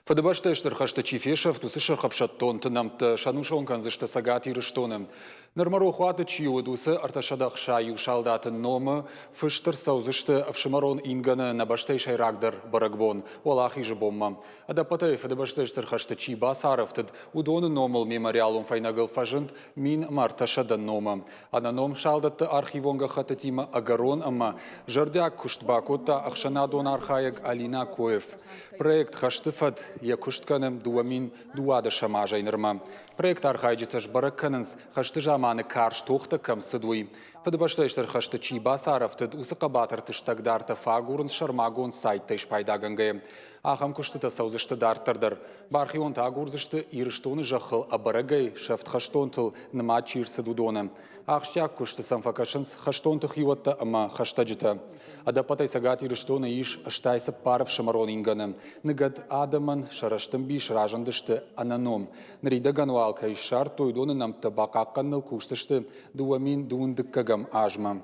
Фыдыбӕстӕйы Стыр хӕсты чи фесӕфт, уыцы сырхӕфсӕддонты нӕмттӕ сӕнусон кӕндзысты Цӕгат Ирыстоны. Нырмӕ рохуаты чи уыд, уыцы 361 салдаты номы фыст ӕрцӕудзысты ӕфсымӕрон ингӕны нӕ бӕстӕйы сӕйрагдӕр бӕрӕгбон Уӕлахизы бонмӕ. Ӕдӕппӕтӕй Фыдыбӕстӕйы Стыр хӕсты чи бацарӕфтыд, уыдоны номыл мемориалон фӕйнӕгыл фӕзынд 1300 номы. Ӕнӕном салдӕтты архивон гӕххӕттытимӕ ӕгӕрон ӕмӕ зӕрдиаг куыст бакодта ӕхсӕнадон архайӕг Алина Коев. Проект «Хӕсты фӕд» йӕ куыст кӕны 2012 азӕй нырмӕ. Проект архайджытӕ сбӕрӕг кӕнынц, хӕсты заманы карз тохтӕ кӕм цыд, уый. Фыдыбӕстӕйы Стыр хӕсты чи бацарӕфтыд, уыцы хъӕбатырты стӕгдартӕ фӕагурынц сӕрмагонд сайттӕй спайдагӕнгӕйӕ. Ахӕм куыстытӕ цӕудзысты дарддӕр дӕр. Бархионтӕ агурдзысты Ирыстоны зӕххыл ӕбӕрӕгӕй сӕфт хӕстонтыл нымад чи рцыд, уыдоны. Ахсджиаг куысты сӕм фӕкӕсынц хӕстонты хиуӕттӕ ӕмӕ хӕстӕджытӕ. Ӕдӕппӕтӕй Цӕгат Ирыстоны ис 84 ӕфсымӕрон ингӕны. Ныгӕд адӕмӕн сӕ рӕстӕмбис разындысты ӕнӕном. Ныридӕгӕн уал кӕй ссардтой, уыдоны нӕмттӕ бахъахъхъӕныныл кусдзысты 2021 азмӕ.